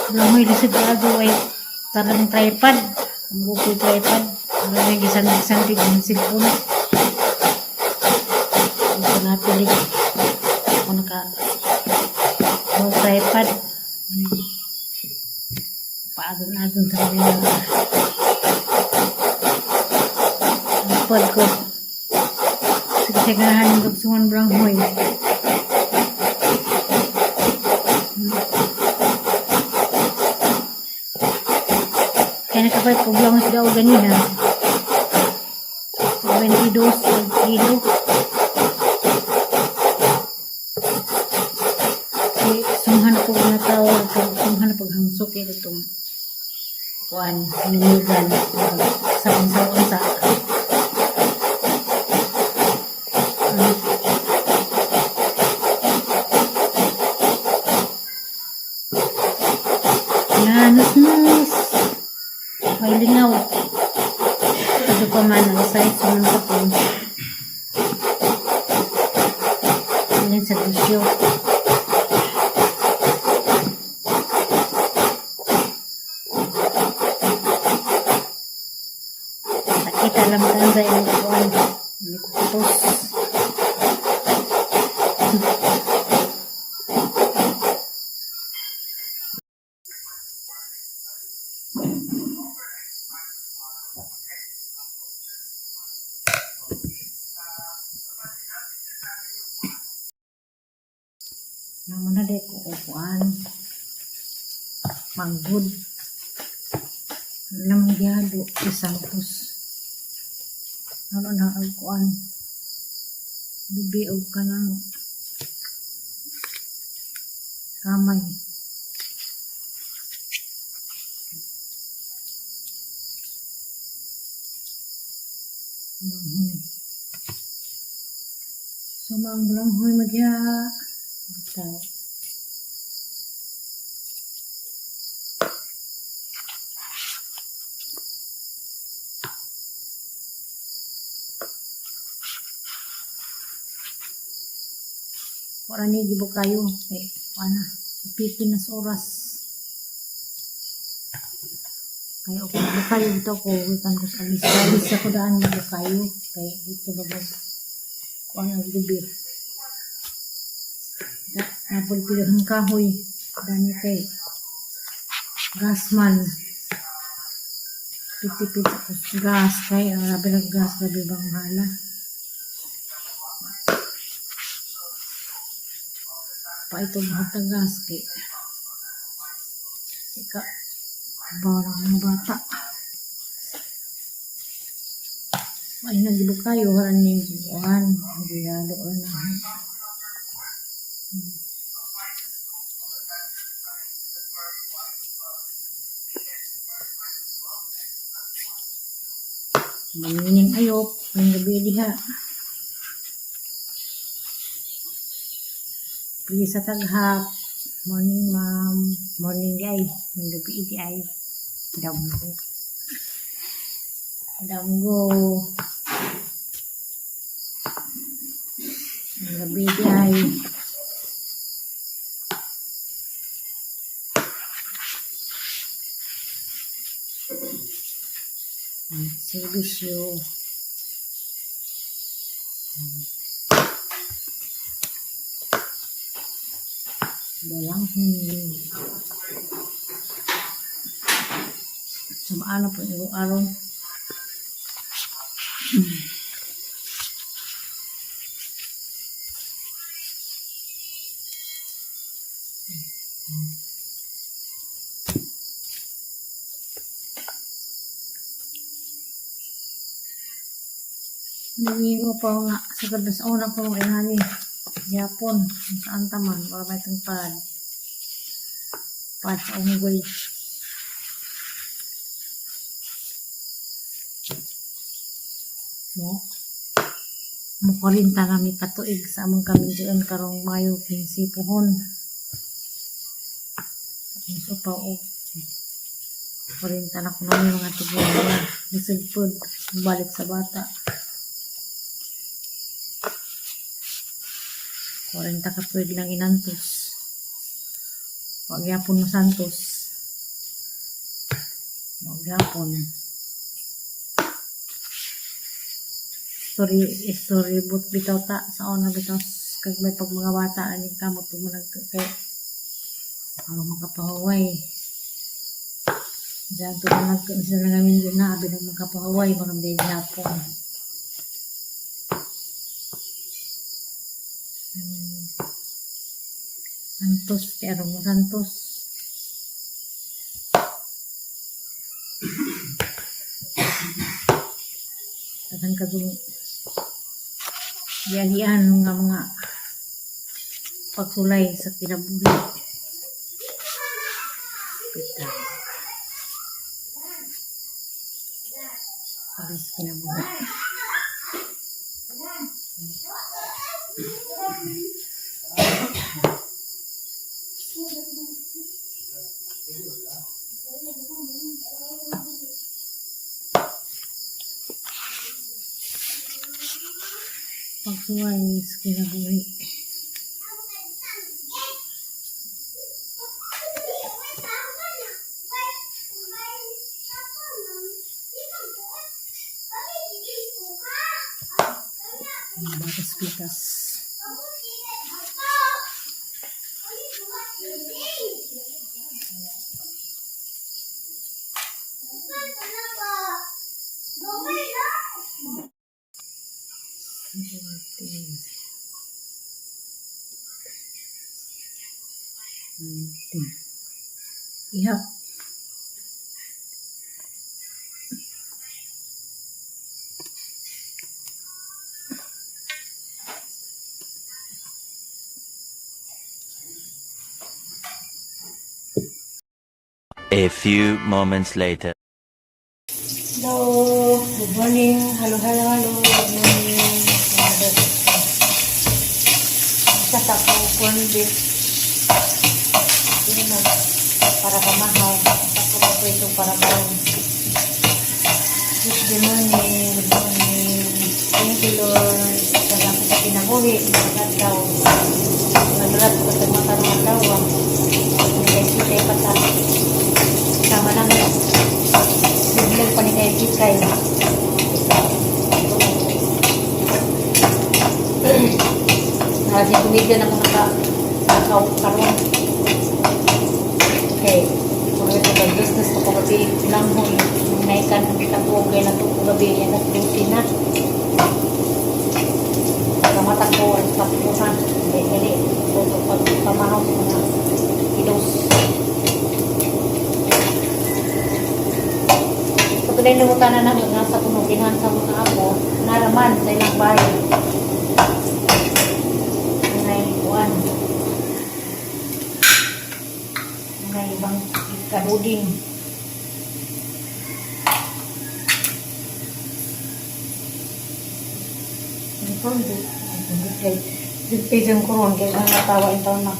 Langoy lisod kaado ay tarang tripod. Ang bukoy tripod. Wala na gisandig-sandig ang cellphone. Ito napili. Ako naka no tripod. Paadon-adon sa mga tripod ko. Sige, sige, ganahan yung gagsungan branghoy. Kaya nakapay ko lang sa daw ganina. 22 kilo. Eh, sunghan ko na tao, sunghan na paghangsok eh, itong kuan, ninigan, sa unsa-unsa. Nanos-nos. May lingaw. Ito pa man, ang size man sa po. Yan sa servisyo. Nakita lang tan sa imong kuan. Kutos. Naman na di ko kuan. Manggod. Namang gihado si Santos. Ano na ang kuan. Lubi og kanang kamay. Langhoy. Sumang langhoy madya. Bitaw. Wala ni gibo kayo. Eh, wala. Pitin na sa oras. Kaya ako bukayo dito ko. Wikan ko sa alis. Alis ako daan bukayo. Kaya dito babas. Kuan ang gabi. Napulpilo ang kahoy. Dani kay gasman. Piti-piti ako sa gas. Kay ang rabi ng gas. Rabi bang hala. Pa ito mga gas kay ika bawa ng mga bata. Ay nagibo kayo haran ni kuan gihalo na. Mangining ayop, ang gabi diha. Please sa taghap. Morning, ma'am. Morning di ay. May gabi di ay. Damgo. Damgo. May gabi di ay. May Servisyo. Walang huni. Samaan na po yung aron. Nangingo pa nga sa gabi sa una ko mga ingani. Yapon, saan taman, wala ba itong pad. Pad sa unggoy. Mo. Mo 40 nami katuig sa among kamidyoon karong Mayo 15 puhon. So pa og 40 na kuno mi mga tigulang. Lisod pod balik sa bata. 40 ka tuig lang inantos. Wag gyapon mo santos. Maghapon. Story, story book bitaw ta sa ona bitaw kag may pag mga bata ani kamot pag mga kay ang makapahuway. Diyan to na nag sa nangamin din na abi ng makapahuway marang day hapon. Santos, pero mo Santos. Tagan ka dun. Yalian nga mga pagsulay sa kinabuhi. Pita. Sulay sa kinabuhi. Pagsuway sa kinabuhi. Mga batas-pitas. 17. Ihap. A few moments later. Hello, good morning. Hello, hello, hello. Good morning. Isa sa ko corn beef. Yun na, para pamahaw. Ako pa ito para karon. Good morning, good morning. Thank you, Lord. Salamat sa kinabuhi. Mga tao. Madulat ko sa mga mga tao. Nagkikay pa ta. Sama lang. Biglang pa ni kay Kikay. Kasi tumigil na mga ka karon. Okay. Kung ito ka business ko gabi lang mo naikan kita ko kay na ko gabi yan at duty na. Kamata ko ang patuhan. Dili dili ko pag pamahaw sa mga kilos. Patuloy na na namin nga sa punukihan sa mga ako, naraman sa ilang bahay. Ngay kuan. Ngay ibang kaduding. Kay yung kuron kay ang natawa in taon na.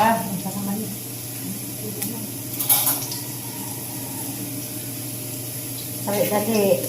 Ah, unsa naman ni. Sabi dali.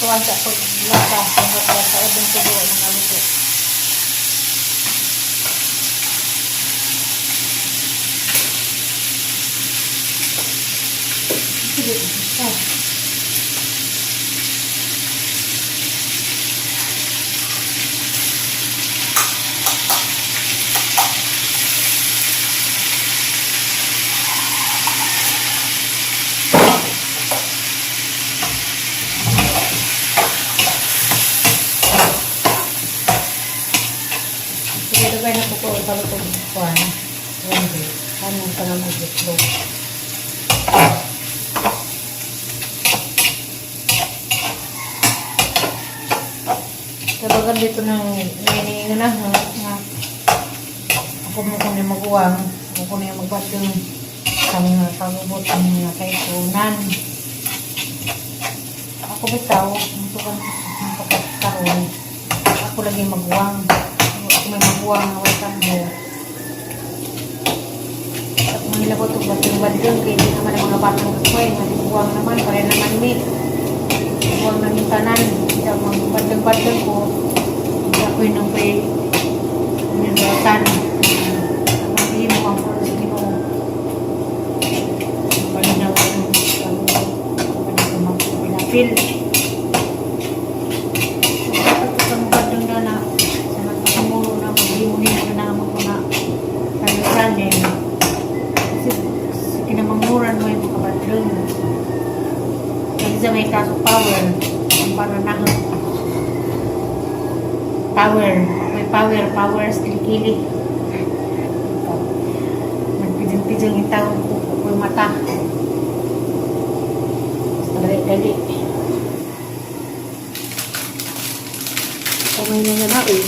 Tuwan sa paglasa, hanggang sa ubong tubo ng kaluto. Sige, basta. Sige, dugay na po ko paluto kuan. Wendy, ano pa na mag-itlog. Tabagan dito ng ngayon na nga nga ako mo kung maguwang, ako ko na magbatong sa mga pagubot ang mga kaitunan. Ako bitaw, ito ka ang pagkakaroon. Ako lagi maguwang. Ako may maguwang na way tambo. At mga hilabot og batong bandong kay di naman ang mga batang kakway, nga maguwang naman, pare naman mi. Huwag nang yung tanan. Hindi magbadlag-badlag ko. Hindi ako yung nang pay universan. Ang mo ang puro sa Ginoo. Palinaw ang pinapil. Dapat ko kang badlang na na sa nagpakamuro na maghimuhin na na mo na talusan eh. Kasi sa kinamanguran mo yung makabadlang. Kasi sa may kaso power, ang pananahan. Power. May power. Power sa kilikili. Nagpidong-pidong yung tawag ko. Ko yung mata. Dali-dali. Kamay na nga na eh.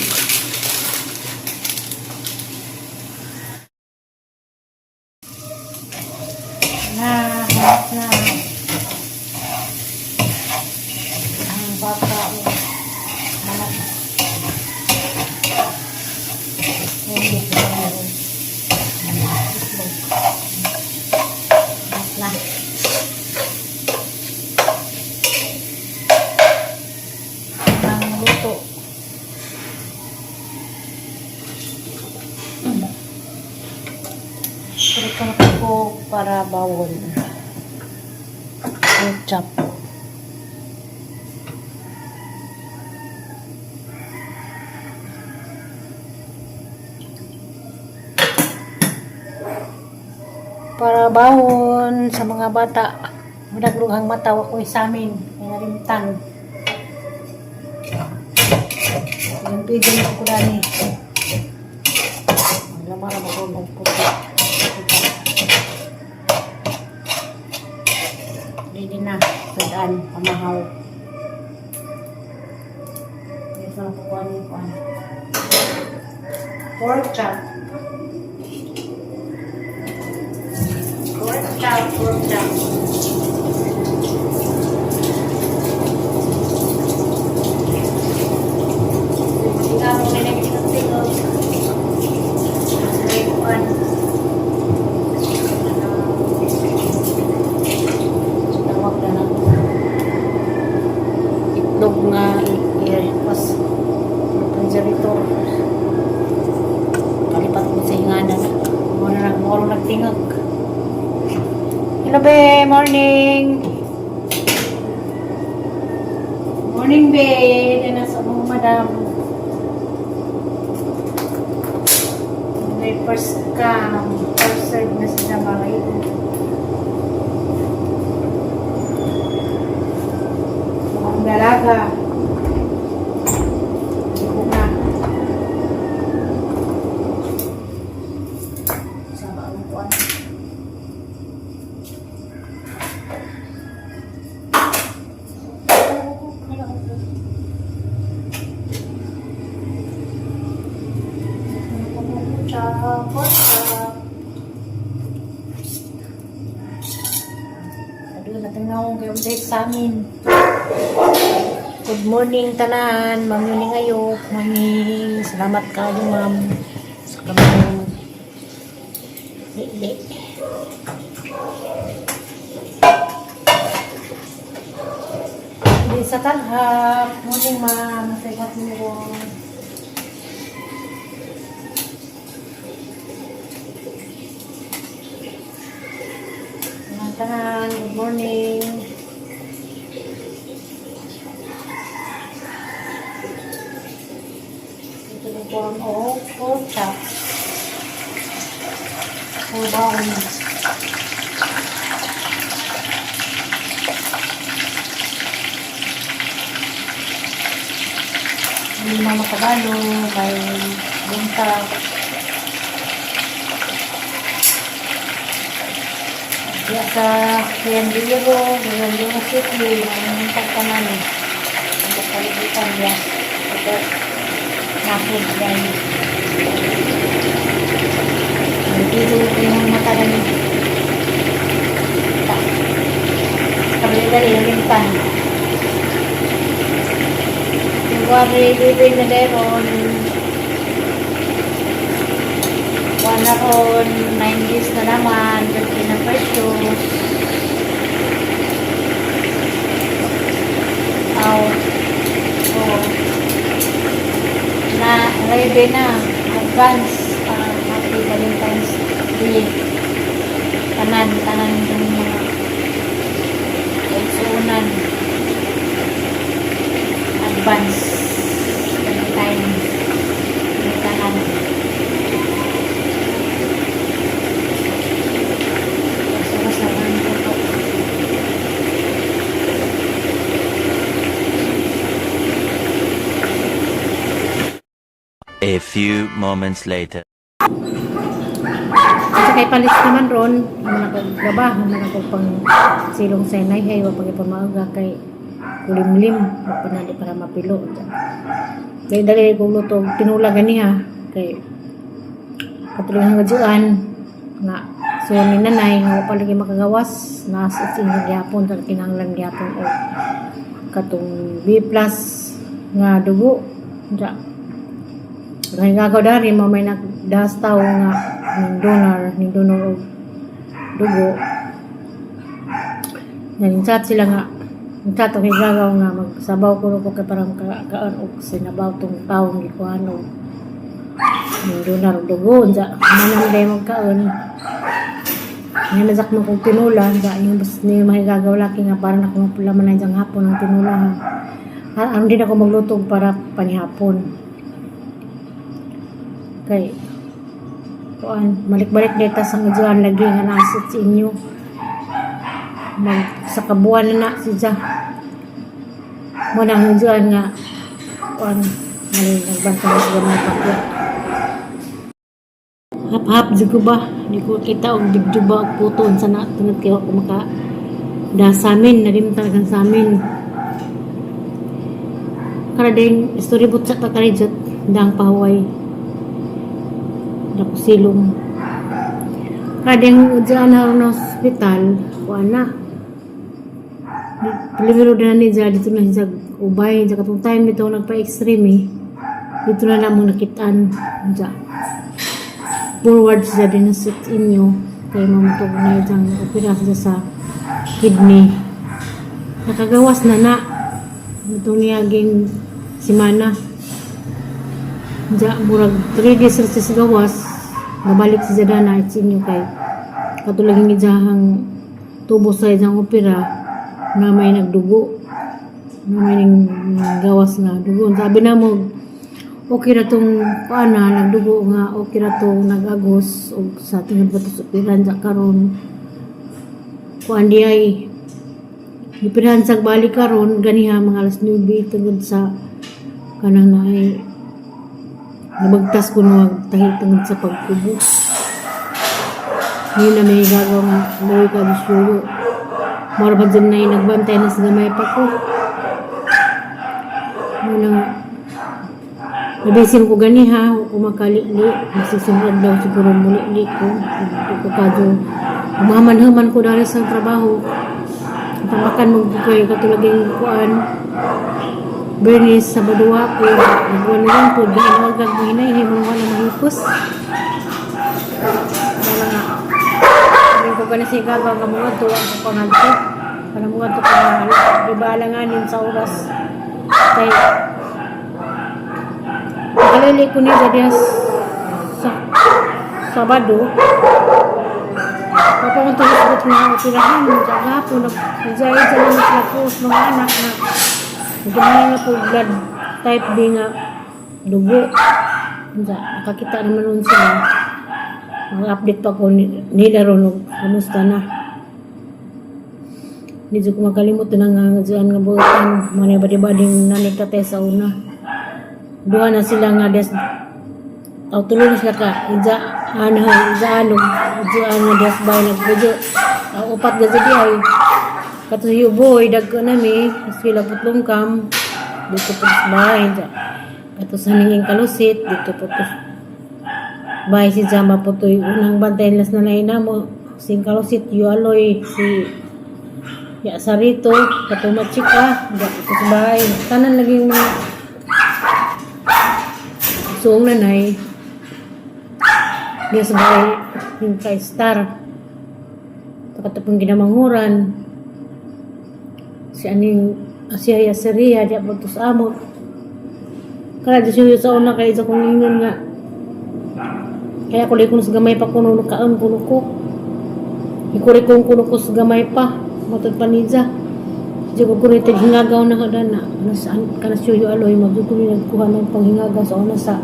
Na, harap na. Ang baka o manok. Hindi ko meron. Itlog. Harap na. Ang luto. Pero ko para bawon. Ketchup. Para bawon sa mga bata. Madagluhang mata wa ko'y samin. May narimtan. Yung pidin ko dani. Ang lamara mo ko puti. Ready na. Sadaan. Pamahaw. Dito na kukuha ni Juan. Pork chop. Pork chop, pork chop. Tingnan mo na nagtingog. May kuwan. Tawag na lang. Itlog nga i-request. Refrigerator. Kalipat ko sa hinganan. Mura nag mura nagtingog. Hello, be. Morning. Morning, be. Nasa mo, madam. May first come, first serve na sila mga ito. Mukhang dalaga. Hindi na. Sama ang kuwan. Aduh, natingaw kayo sa amin. Good morning tanan, ma'am yun ngayo. Mami, salamat kayo ma'am. Sa kami Li-li. Di sa tanghap. Morning ma'am. Salamat mo. Tanan, tanan. Good morning. Ito yung form of pork chop. O bawon. May mga kabalo, may bunta. Diya sa Riandiro, Riandiro City, may buntag tanan. Ang kalibutan niya. Ito, nasod yan. Dito yung mata ng ta. Kabali-dali, yung limpan. February 11 na meron. One na ron, 9 days na naman, 30 na precious. 9 na. Advance. Happy Valentine's Day. Tanan, tanan yung mga kaigsuunan. Advance. Valentine's. May tanan. Oras na ang luto. A few moments later. At saka ipalis naman ron, mga naglaba, mga ako pang silong sa inay, hay, wapag ipamaaga kay kulimlim, mapanali para mapilo. Dahil dali kong luto, tinula gani ha, kay katuloy ang gajuan, nga, so ni nanay, nga pa lagi makagawas, nasa inyo gyapon, sa kinahanglan gyapon o katong B plus nga dugo. Ja. Kaya gagaw dari mo may nagdas tao nga ning donor og dugo. Nga chat sila nga chat og gagaw nga magsabaw ko ko kay para makakaan og sinabaw tong taong gikuhan og ning donor og dugo unsa manang day magkaon. Nga nazak mo kong tinula, unsa yung bas ni mahigagaw laki nga para na kung pula man na diyang hapon ang tinula ha. Ano din ako magluto para panihapon. Kay kuan balik-balik data sa ngajuan lagi nga nasa sa inyo. Mag sa kabuan na na siya. Mo na ang ngajuan nga kuan mali nagbantay sa gamay pakya. Hap-hap jud ko ba? Di ko kita og video ba og puto unsa na tungod kay wa ko maka da sa amin na rin talagang sa amin. Kara din storybook sa pagkarijot dang pahuway. Dako silong. Kara din udyan na ron hospital, kuan na. Primero din na ni dyan, dito na siya ubay. Diyan katong time dito nagpa-extreme eh. Dito na namang nakitaan. Diyan. Forward siya din sa inyo. Kay mamutog na dyan opera siya sa kidney. Nakagawas na na. Itong niyaging simana. Diya, murag 3 days ra siya sa gawas. Nabalik si Jadana at inyo kay katulad ng ijahang tubo sa ijang opera na may nagdugo, na may ning gawas nga dugo. Sabi na mo okay ra tong kuana nagdugo nga okay ra tong nag-agos og sa tingod pa to sa opera diya karon kuan di ay gipirahan sa balik karon ganiha mga alas 9 tungod sa kanang naay nabagtas ko no tahi tungod sa pagkubo. Hindi na may gagawa nga luwi ka gusto. Mara ba dyan na yung nagbantay na sa gamay pa ko. Muna nga. Nabisin ko ganiha, ko makalili. Masisunod daw siguro muli ko. Hindi ko kadyo. Umaman-human ko dahil sa trabaho. Pamakan mo kayo katulad yung kuan. Bernice sa Badua ko. Nagbuwan na lang po. Gaan wag mo hinay. Mo wala mahipos. Wala nga. Hindi ko gani siya gagawa nga mga to. Ang pangadto. Para mga to ka nga. Di ba alanganin sa oras. Kay nakalili ko niya diya sa Sabado. Papunta sa sagot nga operahan. Diyan hapon. Nag-jaya dyan na naglakus mga anak na ganyan na po blood type B nga dugo. Unsa, nakakita naman nun sila. Mag-update pa ko nila ron og kamusta na. Hindi ko makalimot na nga dyan nga buutan. Mga badi-bading nanay tatay sa una. Duha na sila nga des. Aw tulo na sila ka. Ija ano ija ano ija ano des bay nagbujo. Aw upat gazid di ay. Kato si boy dagko nami sila putlong kam dito po sa bahay dya. Kato sa ninging kalusit dito po to bahay si Jama po to'y unang bantay las na na mo sing kalusit yu aloy si ya sarito kato machika dya po sa bahay tanan lagi yung mga suong nanay diya sa bahay yung kay star katapong ginamanguran si aning siya ya Seria di po sa amo. Kaya di sa una kay sa kong ingon nga kaya ko likon sa gamay pa kuno kaon kuno ko. Ikuri kong kuno ko sa gamay pa. Matod pa niya. Di ko kuno tig hingagaw na kada na. Nasaan kana siyo aloy magud ko nagkuha ng panghingagaw sa una sa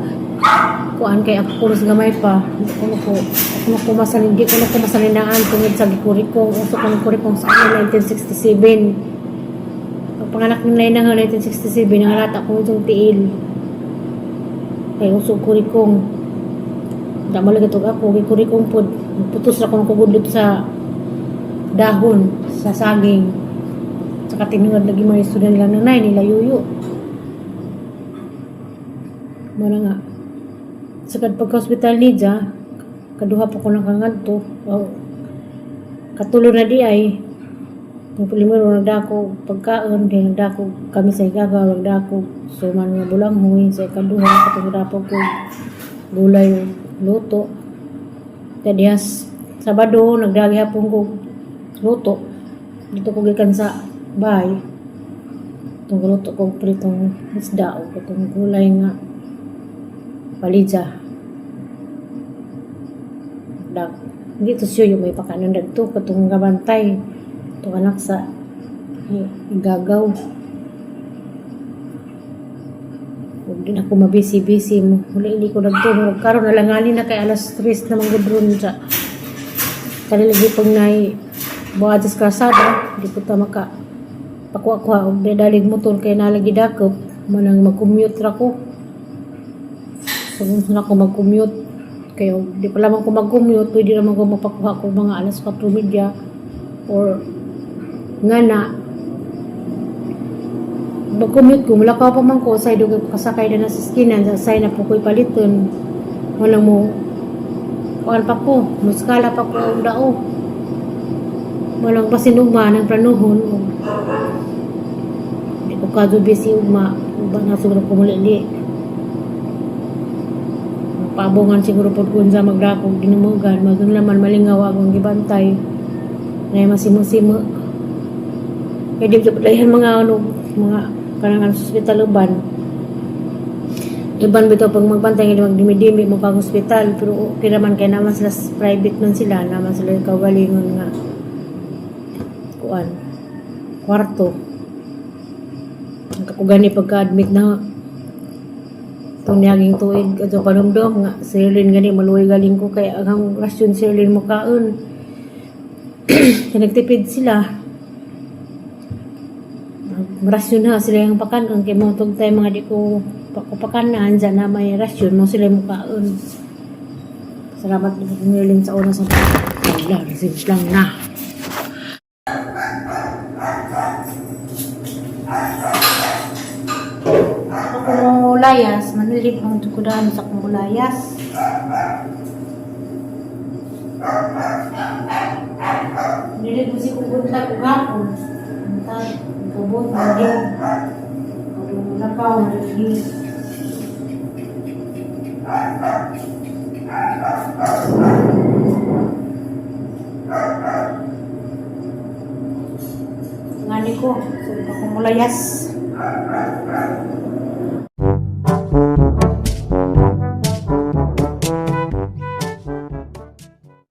kuan kay ako kuno sa gamay pa. Kuno ko ako ko masalin di ko na ko masalinaan tungod sa gikurikong uso ko ng kurikong sa ano 1967. Ang panganak ng Lena nga 1967 nangalata ko itong tiil. Kay uso kurikong. Da mo lagi ako kay kurikong pod. Putos ra ko ng kugudlot sa dahon sa saging. Saka tinungad lagi mga student lang nanay nila yuyo. Muna nga. Sa pagka-hospital niya, kaduha pa ko nakangadto. Oh, katulo na di ay. Ang primero nagdako pagkaon, then nagdako kami sa igagaw, nagdako suman nga bulanghoy sa ikaduha katong dako ko gulay ug luto. Tadihas Sabado nagdagi hapon ko luto. Dito ko gikan sa bahay. Itong luto ko pritong isda o itong gulay nga palidya. Dag dito siya yung may pakanan dagto katong gabantay itong anak sa gagaw. Huwag din ako mabisi-bisi mo. Huli hindi ko nagto. Murag karon nalangali na kay alas 3 na manggudron sa kanilagi pag nay buhat sa kalsada, di ko ta maka pakuha-kuha og dalig motor kay nalagi dakop manang mag-commute ra ko. So kung na ako mag-commute kay og di pa lamang ko mag-commute, pwede naman ko mapakuha ko mga alas 4:30 or nga na mag-commute ko, mulakaw pa man ko, say dugay ko kasakay na sa skinan, sa say na po ko'y paliton. Walang mo, kuan pa ko, muskala pa ko ang dao. Walang basin ugma ng planuhon. Og di ko kadyo busy ugma, uba na siguro ko muli. Paabongan siguro po kung sa magdakog dinumugan, magun laman malingaw akong gibantay. Na masimo-simo. Kaya di ko padayon mga ano, mga kanang sa ospital uban. Iban bitaw pag magbantay nga magdimi-dimi mo kag ospital, pero okay naman kay naman sila private man sila, naman sila kaugalingon nga kuan kwarto. Ako gani pagka-admit na itong niyaging tuig adto panumdum nga Sirlin gani maluoy galing ko kay ang rasyon Sirlin mo kaon. Kaya nagtipid sila. Rasyon na sila yung pakanon kay mo tug tayo mga di ko pakanan dyan na may rasyon mo sila yung mukaon. Salamat po Merlin sa oras sa wala, lang na. Ako layas, manilip ang tukudaan sa akong layas. Manilip mo si kung buntag ug hapon. Buntag, gabot, manilip. Lakaw, manilip. Ngani ko, so akong mulayas.